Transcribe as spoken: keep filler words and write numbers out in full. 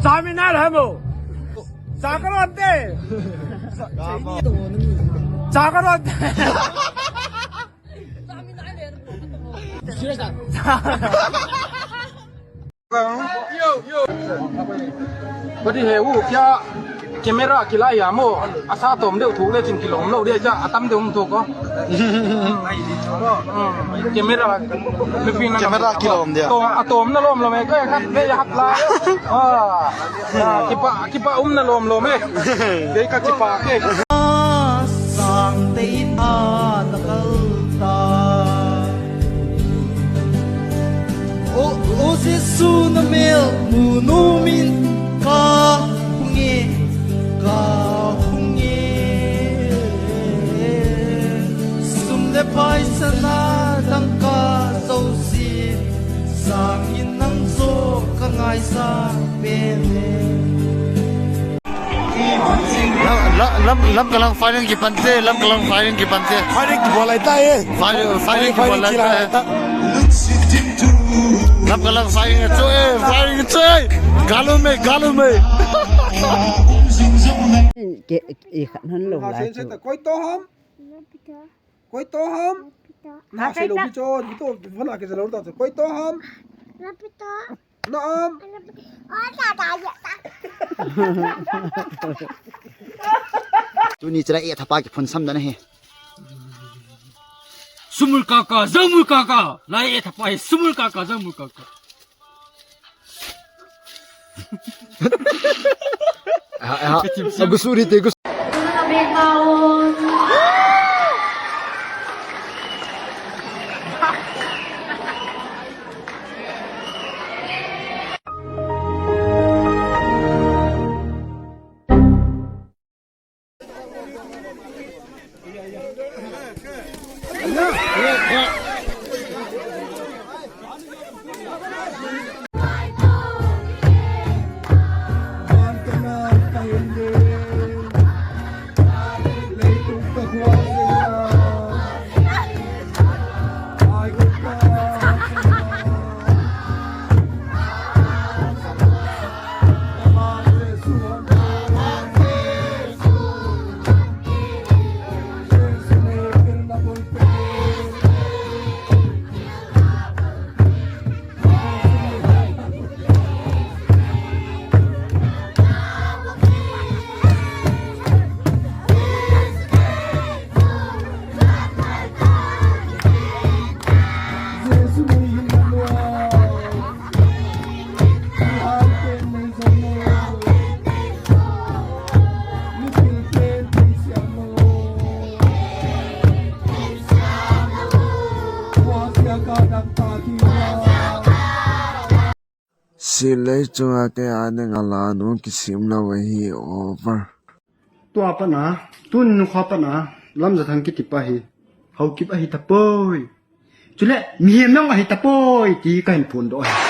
Terminal hamo. Chakaronte. Chakaronte. Serious ah? Pati he u kya camera kilai ya mo. Asa tom deu thu le chin kilom lo de cha atam deu um thu ko. Camera, camera kilom dia. Atom, atom na lom lom e, ka khat ve ya hap la. Ah, kipa, kipa um na lom lom e. Dei ka kipa ke. Sang te in a na kal ta. O, o Jesu na mel mu nu min ka hung e, ka hung e. Sum le pai sana dangka jouse, sangin nang jo ka ngaisang pen e. Lam, lam, lam, lam kalang firing kipante, lam kalang firing kipante. Firing kibol lai ta e. Firing, firing kibol lai ta e. Lam kalang firing chu e, firing chu e. Galu me, galu me. Ke, e khat han lo la chu. Koi to ham? Koi to ham? Na sei lo pi cho, pi to, pi na ke lo ta. Koi to ham? Na om. Tuni chila e thapa kiphun sam dan ahi. Sumul kaka, jamul kaka. Na e thapa hi sumul kaka, jamul kaka. Aha, aha. Agusuri te gus. Silei chunga kei a ding a la nu kisim lou ahi over. Tua pat na, tun nu kha pat na, Lamjathang kiti pa hi, Haokip ahi tapoi. Chule, mihem jong ahi tapoi, ti kahin phondoh ahi.